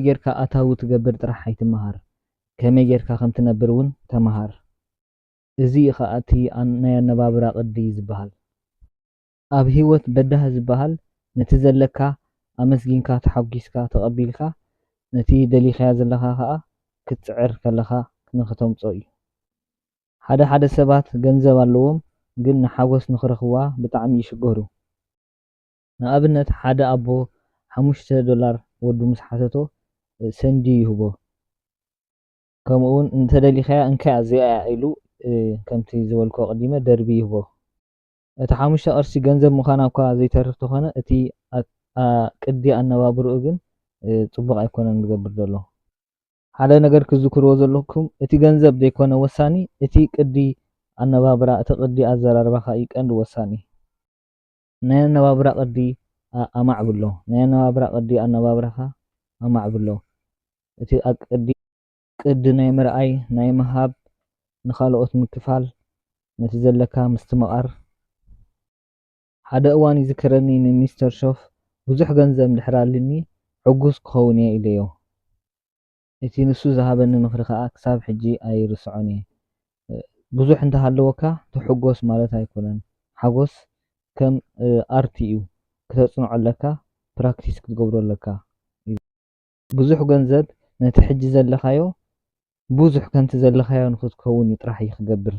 ጌርካ ኣታዊ ትገብር ጥራሕ ኣይትመሃር፣ ከመይ ጌርካ ከም ትነብር እውን ተመሃር። እዚ እዩ ኸኣ እቲ ኣን-፣ ናይ ኣነባብራ ቅዲ ዝበሃል። ኣብ ህይወት በዳሂ ዝበሃል ነቲ ዘለካ ኣመስጊንካ፣ ተሓጒስካ፣ ተቐቢልካ፣ ነቲ ደሊኻያ ዘለኻ ኸኣ ክትጽዕር ከለኻ ንኽተምጽኦ እዩ። ሓደ ሓደ ሰባት ገንዘብ ኣለዎም፣ ግን ንሓጎስ ንኽረኽብዋ ብጣዕሚ ይሽገሩ። ንኣብነት፣ ሓደ ኣቦ ሓሙሽተ ዶላር ወዱ ምስ ሓተቶ፣ ሰንዲ ይህቦ። ከምኡ እውን እንተ ደሊኻያ እንካያ እዚኣ እያ ኢሉ፣ እ፣ ከምቲ ዝበልኩ ኣቐዲመ ደርቢ ይህቦ። እቲ ሓሙሽተ ቅርሺ ገንዘብ ምዃና እኳ ዘይተርፍ ተኾነ፣ እቲ ኣ-፣ ኣ-፣ ቅዲ ኣነባብርኡ ግን፣ እ፣ ጽቡቕ ኣይኮነን ዝገብር ዘሎ። ሓደ ነገር ክዝክርዎ ዘለኩም፣ እቲ ገንዘብ ዘይኮነ ወሳኒ፣ እቲ ቅዲ ኣነባብራ፣ እቲ ቅዲ ኣዘራርባኻ እዩ ቀንዲ ወሳኒ። ናይ ኣነባብራ ቅዲ ኣ-፣ ኣማዕብሎ። ናይ ኣነባብራ ቅዲ ኣነባብራኻ ኣማዕብሎ። እቲ ኣ-፣ ቅዲ፣ ቅዲ ናይ ምርኣይ፣ ናይ ምሃብ፣ ንኻልኦት ምክፋል፣ ነቲ ዘለካ ምስትምቓር። ሓደ እዋን ይዝከረኒ ንሚስተር ሾፍ፣ "ብዙሕ ገንዘብ እንድሕር ኣልኒ፣ ዕጉስ ክኸውን እየ" ኢለዮ። እቲ ንሱ ዝሃበኒ ምኽሪ ከኣ ክሳብ ሕጂ ኣይርስዖን እየ። ብዙሕ እንተሃለወካ ትሕጎስ ማለት ኣይኮነን። ሓጎስ ከም፣ እ፣ ኣርት እዩ። ክተጽንዖ ኣለካ፣ ፕራክቲስ ክትገብሮ ኣለካ። ብዙሕ ገንዘብ ነቲ ሕጂ ዘለኻዮ ብዙሕ ከምቲ ዘለኻዮ ንኽትከውን እዩ ጥራሕ እዩ ክገብር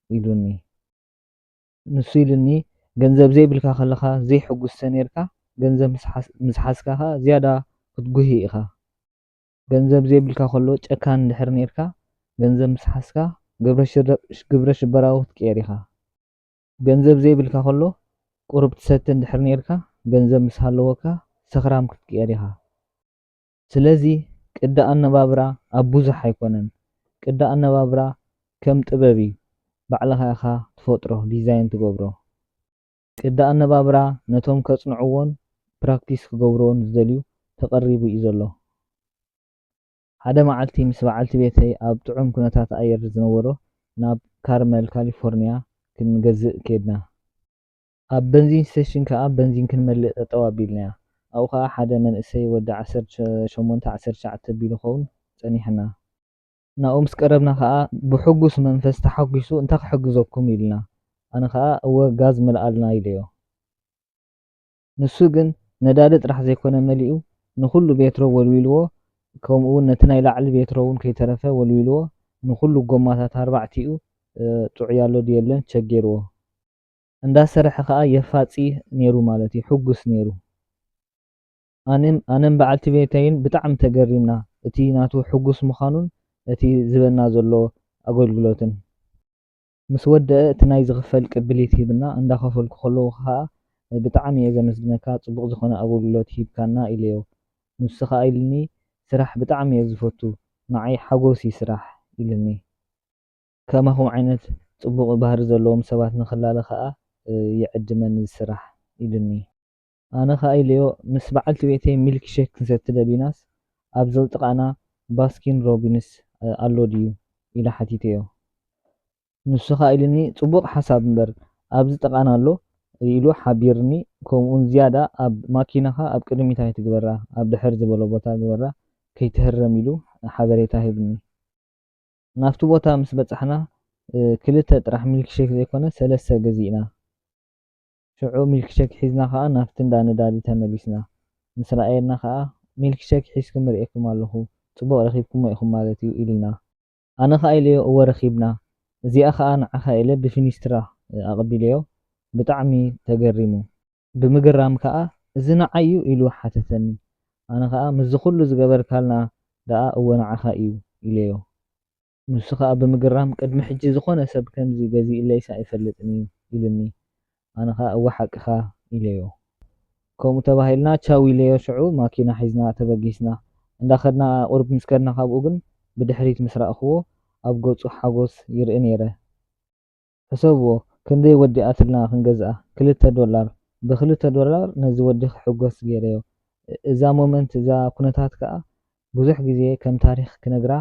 ኢሉኒ። ንሱ ኢሉኒ፣ "ገንዘብ ዘይብልካ ከለኻ ዘይሕጉስ ተኔርካ፣ ገንዘብ ምስ ሓስ-፣ ምስ ሓዝካ ኸኣ ዝያዳ ክትጉሂ ኢኻ። ገንዘብ ዘይብልካ ከሎ ጨካን እንድሕር ኔርካ፣ ገንዘብ ምስ ሓዝካ ግብረ ሽረ-፣ ግብረ ሽበራዊ ክትቅየር ኢኻ። ገንዘብ ዘይብልካ ከሎ ቁሩብ ትሰቲ እንድሕር ኔርካ፣ ገንዘብ ምስ ሃለወካ ሰኽራም ክትቅየር ኢኻ። ስለዚ ቅዲ ኣነባብራ ኣብ ብዙሕ ኣይኮነን። ቅዲ ኣነባብራ ከም ጥበብ እዩ። ባዕልኻ ኢኻ ትፈጥሮ፣ ዲዛይን ትገብሮ። ቅዲ ኣነባብራ ነቶም ከጽንዕዎን ፕራክቲስ ክገብርዎን ዝደልዩ ተቐሪቡ እዩ ዘሎ። ሓደ መዓልቲ ምስ በዓልቲ ቤተይ ኣብ ጥዑም ኩነታት ኣየር ዝነበሮ ናብ ካርመል ካሊፎርኒያ ክንገዝእ ከድና። ኣብ በንዚን ስቴሽን ከኣ በንዚን ክንመልእ ጠጠው ኣቢልናያ። ኣብኡ ከኣ ሓደ መንእሰይ ወዲ ዓሰርተ ሸሞንተ ዓሰርተ ትሽዓተ ቢሉ ኸውን ጸኒሕና። ናብኡ ምስ ቀረብና ከኣ ብሕጉስ መንፈስ ተሓጒሱ፣ "እንታይ ክሕግዘኩም?" ኢልና። ኣነ ከኣ፣ "እወ፣ ጋዝ ምልኣልና" ኢለዮ። ንሱ ግን ነዳዲ ጥራሕ ዘይኮነ መሊኡ፣ ንኹሉ ቤትሮ ወልዊልዎ፣ ከምኡውን ነቲ ናይ ላዕሊ ቤትሮ እውን ከይተረፈ ወልዊልዎ፣ ንኹሉ ጎማታት ኣርባዕቲኡ፣ እ፣ ጥዑይ ኣሎ ድዩ የለን ቸክ ገይርዎ። እንዳሰርሐ ከኣ የፋጺ ነይሩ ማለት እዩ፣ ሕጉስ ነይሩ። ኣነም-፣ ኣነም በዓልቲ ቤተይን ብጣዕሚ ተገሪምና፣ እቲ ናቱ ሕጉስ ምዃኑን እቲ ዝህበና ዘሎ ኣገልግሎትን። ምስ ወደአ እቲ ናይ ዝኽፈል ቅብሊት ሂብና፣ እንዳኸፈልኩ ከለኹ ከኣ ብጣዕሚ እየ ዘመስግነካ፣ ጽቡቕ ዝኾነ ኣገልግሎት ሂብካና ኢለዮ። ንሱ ከኣ ኢሉኒ፣ ስራሕ ብጣዕሚ እየ ዝፈቱ፣ ንዓይ ሓጎስ እዩ ስራሕ ኢሉኒ። ከማኹም ዓይነት ጽቡቕ ባህሪ ዘለዎም ሰባት ንኽላለ ከኣ፣ እ፣ ይዕድመኒ እዚ ስራሕ ኢሉኒ። ኣነ ከኣ ኢለዮ፣ ምስ በዓልቲ ቤተይ ሚልክ ሼክ ክንሰቲ ደሊናስ፣ ኣብዚ ጥቓና ባስኪን ሮቢንስ፣ እ፣ ኣሎ ድዩ? ኢለ ሓቲተዮ። ንሱ ከኣ ኢሉኒ፣ ጽቡቕ ሓሳብ እምበር፣ ኣብዚ ጥቓና ኣሎ ኢሉ ሓቢርኒ። ከምኡውን ዝያዳ ኣብ ማኪናኻ ኣብ ቅድሚት ኣይትግበራ፣ ኣብ ድሕር ዝበሎ ቦታ ግበራ፣ ከይትህረም ኢሉ ሓበሬታ ሂብኒ። ናብቲ ቦታ ምስ በጻሕና፣ እ፣ ክልተ ጥራሕ ሚልክሸክ ዘይኮነ ሰለስተ ገዚእና። ሽዑ ሚልክሸክ ሒዝና ከኣ ናብቲ እንዳ ነዳዲ ተመሊስና። ምስ ረኣየና ከኣ፣ "ሚልክሸክ ሒዝኩም ርእየኩም ኣለኹ፣ ጽቡቕ ረኺብኩሞ ኢኹም ማለት እዩ" ኢሉና። ኣነ ከኣ ኢለዮ፣ "እወ ረኺብና፣ እዚኣ ከኣ ንዓኻ" ኢለ ብፊኒስትራ፣ እ፣ ኣቐቢለዮ። ብጣዕሚ ተገሪሙ። ብምግራም ከኣ፣ "እዚ ንዓይ እዩ?" ኢሉ ሓተተኒ። ኣነ ከኣ፣ "ምስዚ ኩሉ ዝገበርካልና ደኣ እወ ንዓኻ እዩ" ኢለዮ። ንሱ ከኣ ብምግራም፣ "ቅድሚ ሕጂ ዝኾነ ሰብ ከምዚ ገዚእለይስ ኣይፈልጥን እዩ" ኢሉኒ። ኣነ ከኣ፣ "እወ ሓቅኻ" ኢለዮ። ከምኡ ተባሂልና ቻው ኢለዮ። ሽዑ ማኪና ሒዝና ተበጊስና። እንዳኸድና፣ ቁሩብ ምስ ከድና ካብኡ ግን ብድሕሪት ምስ ረኣኽዎ፣ ኣብ ገጹ ሓጎስ ይርኢ ነይረ። ሕሰብዎ፣ ክንደይ ወዲኣትልና ክንገዝኣ፣ ክልተ ዶላር። ብክልተ ዶላር ነዚ ወዲ ክሕጎስ ገይረዮ። እዛ ሞመንት፣ እዛ ኩነታት ከኣ ብዙሕ ግዜ ከም ታሪኽ ክነግራ፣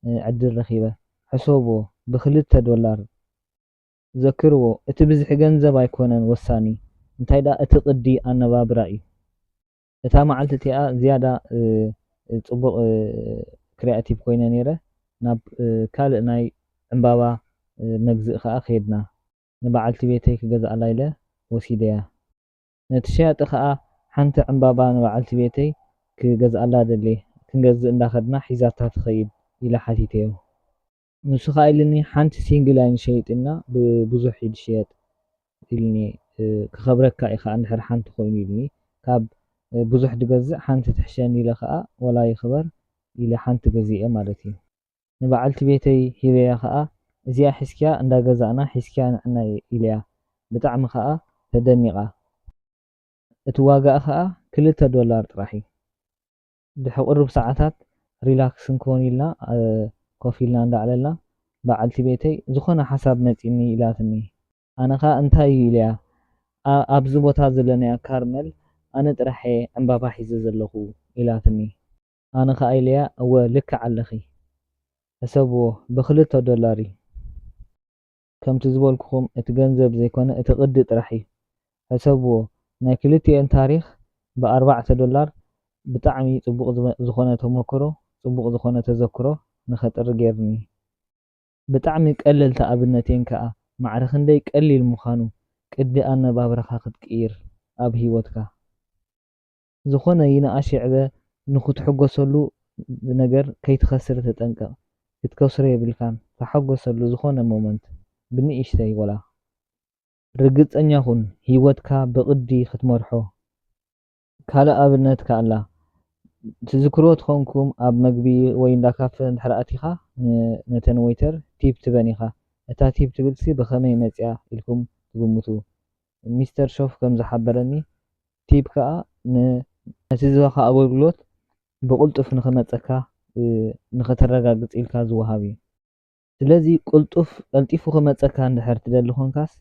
እ፣ ዕድል ረኺበ። ሕሰብዎ፣ ብክልተ ዶላር። ዘክርዎ፣ እቲ ብዝሒ ገንዘብ ኣይኮነን ወሳኒ፣ እንታይ ደኣ እቲ ቅዲ ኣነባብራ እዩ። እታ መዓልቲ እቲኣ ዝያዳ፣ እ፣ ጽቡቕ ክሪኣቲቭ ኮይነ ነይረ። ናብ ካልእ ናይ ዕምባባ መግዝእ ከኣ ከድና። ንበዓልቲ ቤተይ ክገዝኣላ ኢለ ወሲደያ። ነቲ ሸያጢ ከኣ ሓንቲ ዕምባባ ንበዓልቲ ቤተይ ክገዝኣላ ደልየ፣ ክንገዝእ እንዳኸድና ሒዛታ ትኸይድ ኢለ ሓቲተዮ። ንሱ ከኣ ኢልኒ፣ ሓንቲ ሲንግል ኣይንሸይጥና፣ ብብዙሕ እዩ ዝሽየጥ ኢልኒ። ክኸብረካ እዩ ከኣ እንድሕር ሓንቲ ኮይኑ ኢልኒ። ካብ ብዙሕ ድገዝእ ሓንቲ ትሕሸኒ ኢለ ከኣ ወላ ይኽበር ኢለ ሓንቲ ገዚኤ ማለት እዩ። ንበዓልቲ ቤተይ ሂበያ ከኣ፣ እዚኣ ሒዝክያ እንዳገዛእና ሒዝክያ ንዕና ኢለያ። ብጣዕሚ ከኣ ተደኒቓ። እቲ ዋጋኣ ከኣ ክልተ ዶላር ጥራሕ እዩ። ድሕሪ ቁሩብ ሰዓታት ሪላክስ ክንከውን ኢልና ኮፍ ኢልና እንዳዕለልና፣ በዓልቲ ቤተይ ዝኾነ ሓሳብ መጺኒ ኢላትኒ። ኣነ ከኣ እንታይ እዩ ኢለያ፣ ኣብዚ ቦታ ዘለናያ ካርመል ኣነ ጥራሕ እየ ዕምባባ ሒዘ ዘለኹ ኢላትኒ። ኣነ ከኣ ኢለያ እወ ልክዕ ኣለኺ። ሕሰብዎ ብክልተ ዶላር እዩ። ከምቲ ዝበልኩኹም እቲ ገንዘብ ዘይኮነ እቲ ቅዲ ጥራሕ እዩ። ሕሰብዎ ናይ ክልቲኤን ታሪኽ ብኣርባዕተ ዶላር ብጣዕሚ ጽቡቕ ዝኾነ ተመክሮ፣ ጽቡቕ ዝኾነ ተዘክሮ ንኸጥሪ ጌርኒ። ብጣዕሚ ቀለልቲ ኣብነቴን ከኣ ማዕረ ክንደይ ቀሊል ምዃኑ ቅዲ ኣነባብራኻ ክትቅይር ኣብ ህይወትካ። ዝኾነ ይንኣሽ ይዕበ ንኽትሕጎሰሉ ነገር ከይትኸስር ተጠንቀቕ። ክትከስሮ የብልካን። ተሓጎሰሉ ዝኾነ ሞመንት ብንእሽተይ ወላ። ርግጸኛ ኩን ህይወትካ ብቕዲ ክትመርሖ። ካልእ ኣብነት ከኣ ኣላ። ትዝክርዎ ትኾንኩም ኣብ መግቢ ወይ እንዳ ካፈ እንድሕር ኣቲኻ ነተን ወይተር ቲፕ ትበን ኢኻ። እታ ቲፕ ትብልሲ ብኸመይ መጽያ ኢልኩም ትግምቱ። ሚስተር ሾፍ ከም ዝሓበረኒ ቲፕ ከኣ ነቲ ዝህበኻ ኣገልግሎት ብቕልጡፍ ንኽመጸካ ንኸተረጋግጽ ኢልካ ዝወሃብ እዩ። ስለዚ ቅልጡፍ ቀልጢፉ ክመጸካ እንድሕር ትደሊ ኮንካስ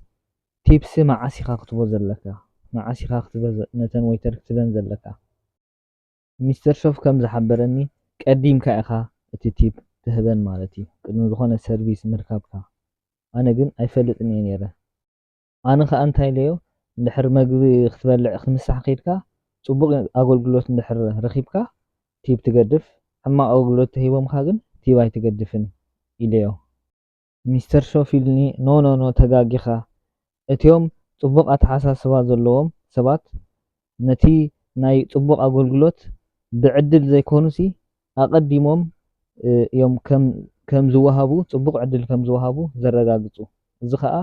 ቲፕሲ መዓስ ኢኻ ክትቦ ዘለካ፣ መዓስ ኢኻ ክትበ ነተን ወይተር ክትበን ዘለካ። ሚስተር ሾፍ ከም ዝሓበረኒ ቀዲምካ ኢኻ እቲ ቲፕ ትህበን ማለት እዩ፣ ቅድሚ ዝኾነ ሰርቪስ ምርካብካ። ኣነ ግን ኣይፈልጥን እየ ነይረ። ኣነ ከኣ እንታይ ኢለዮ፣ እንድሕር መግቢ ክትበልዕ ክምሳሕ ከይድካ ጽቡቕ ኣገልግሎት እንድሕር ረኺብካ ቲፕ ትገድፍ፣ ሕማቕ ኣገልግሎት ተሂቦምካ ግን ቲፕ ኣይትገድፍን ኢለዮ። ሚስተር ሾፍ ኢልኒ ኖ ኖ ኖ ተጋጊኻ፣ እቲኦም ጽቡቕ ኣተሓሳስባ ዘለዎም ሰባት ነቲ ናይ ጽቡቕ ኣገልግሎት ብዕድል ዘይኮኑሲ ኣቐዲሞም እዮም ከም ዝወሃቡ፣ ጽቡቕ ዕድል ከም ዝወሃቡ ዘረጋግጹ። እዚ ኸኣ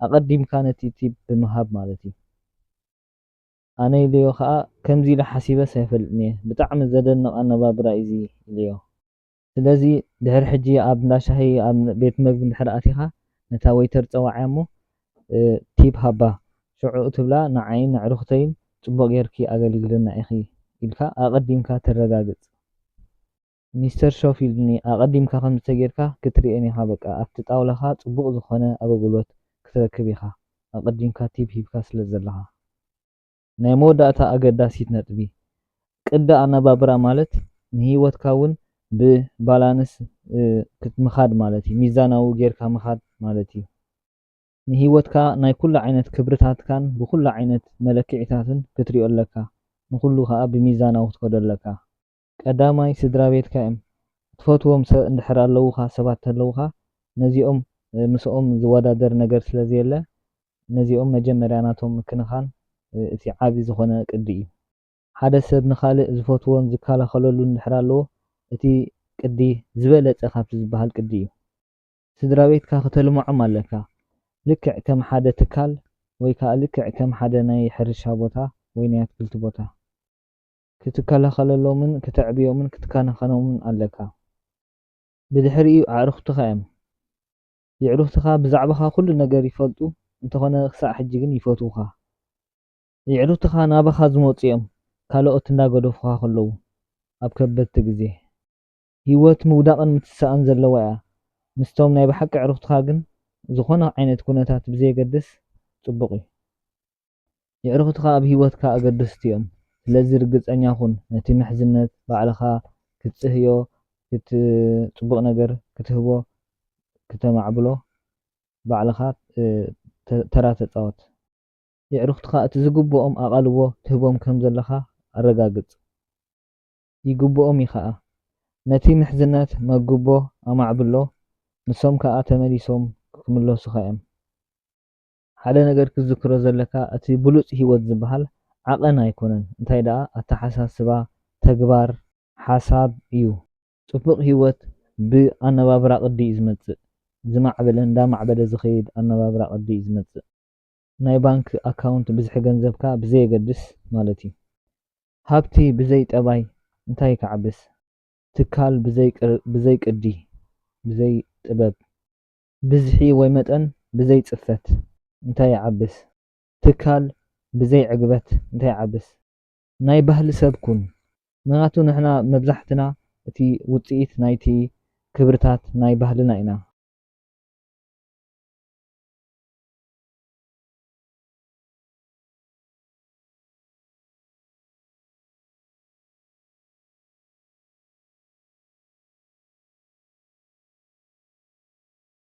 ኣቐዲምካ ነቲ ቲፕ ብምሃብ ማለት እዩ። ኣነ ኢለዮ ኸኣ ከምዚ ኢለ ሓሲበስ ኣይፈልጥን እየ። ብጣዕሚ ዘደንቕ ኣነባብራ እዩ እዚ ኢለዮ። ስለዚ ድሕሪ ሕጂ ኣብ እንዳ ሻሂ ኣብ ቤት መግቢ እንድሕር ኣቲኻ ነታ ወይተር ጸዋዕያ እሞ ቲፕ ሃባ። ሽዑ ትብላ ንዓይን ንዕሩኽተይን ጽቡቕ ጌርኪ ኣገልግልና ኢኺ ኢልካ ኣቐዲምካ ተረጋግጽ። ሚስተር ሾፍ ኢልኒ ኣቐዲምካ ከምዚ ተጌርካ ክትርእየን ኢኻ በቃ ኣብቲ ጣውላኻ ጽቡቕ ዝኾነ ኣገልግሎት ክትረክብ ኢኻ ኣቐዲምካ ቲፕ ሂብካ ስለ ዘለኻ። ናይ መወዳእታ ኣገዳሲት ነጥቢ፣ ቅዲ ኣነባብራ ማለት ንህይወትካ እውን ብባላንስ ምኻድ ማለት እዩ። ሚዛናዊ ጌርካ ምኻድ ማለት እዩ። ንህይወትካ ናይ ኩሉ ዓይነት ክብርታትካን ብኩሉ ዓይነት መለክዒታትን ክትሪኦ ኣለካ። ንኩሉ ከኣ ብሚዛናዊ ክትከዶ ኣለካ። ቀዳማይ ስድራ ቤትካ እዮም። ትፈትዎም ሰብ እንድሕር ኣለውኻ፣ ሰባት ተለውኻ፣ ነዚኦም ምስኦም ዝወዳደር ነገር ስለ ዘየለ፣ ነዚኦም መጀመርያ ናቶም ምክንኻን እቲ ዓቢ ዝኾነ ቅዲ እዩ። ሓደ ሰብ ንኻልእ ዝፈትዎን ዝከላኸለሉን እንድሕር ኣለዎ፣ እቲ ቅዲ ዝበለጸ ካብቲ ዝበሃል ቅዲ እዩ። ስድራ ቤትካ ክተልምዖም ኣለካ። ልክዕ ከም ሓደ ትካል ወይ ከኣ ልክዕ ከም ሓደ ናይ ሕርሻ ቦታ ወይ ናይ ኣትክልቲ ቦታ። ክትከላኸለሎምን ክተዕብዮምን ክትከናኸኖምን ኣለካ። ብድሕሪኡ ኣዕሩኽትኻ እዮም። የዕሩኽትኻ ብዛዕባኻ ኩሉ ነገር ይፈልጡ፣ እንተኾነ ክሳዕ ሕጂ ግን ይፈትዉኻ። የዕሩኽትኻ ናባኻ ዝመጹ እዮም፣ ካልኦት እንዳገደፉኻ ከለዉ፣ ኣብ ከበድቲ ግዜ። ህይወት ምውዳቕን ምትሳእን ዘለዋ እያ። ምስቶም ናይ ብሓቂ ኣዕሩኽትኻ ግን ዝኾነ ዓይነት ኩነታት ብዘየገድስ ጽቡቕ እዩ። የዕሩኽትኻ ኣብ ህይወትካ ኣገደስቲ እዮም። ስለዚ ርግጸኛ ኩን፣ ነቲ ምሕዝነት ባዕልኻ ክትጽህዮ፣ ክት-፣ ጽቡቕ ነገር ክትህቦ፣ ክተማዕብሎ ባዕልኻ፣ እ፣ ተ-፣ ተራ ተጻወት። የዕሩኽትኻ እቲ ዝግብኦም ኣቓልቦ ትህቦም ከም ዘለኻ ኣረጋግጽ። ይግብኦም እዩ ኸኣ። ነቲ ምሕዝነት መግቦ ኣማዕብሎ፣ ንሶም ከኣ ተመሊሶም ክምለሱኻ እዮም። ሓደ ነገር ክትዝክሮ ዘለካ፣ እቲ ብሉጽ ህይወት ዝበሃል ዓቐን ኣይኮነን፣ እንታይ ደኣ ኣተሓሳስባ፣ ተግባር፣ ሓሳብ እዩ። ጽቡቕ ህይወት ብኣነባብራ ቅዲ እዩ ዝመጽእ። ዝማዕበለ፣ እንዳማዕበለ ዝኸይድ ኣነባብራ ቅዲ እዩ ዝመጽእ። ናይ ባንክ ኣካውንት ብዝሒ ገንዘብካ ብዘየገድስ ማለት እዩ። ሃብቲ ብዘይ ጠባይ እንታይ ክዓብስ? ትካል ብዘይ ቅር-፣ ብዘይ ቅዲ፣ ብዘይ ጥበብ። ብዝሒ ወይ መጠን ብዘይ ጽፈት እንታይ ይዓብስ? ትካል ብዘይ ዕግበት እንታይ ይዓብስ? ናይ ባህሊ ሰብ ኩን። ምኽንያቱ ንሕና መብዛሕትና እቲ ውጽኢት ናይቲ ክብርታት ናይ ባህልና ኢና።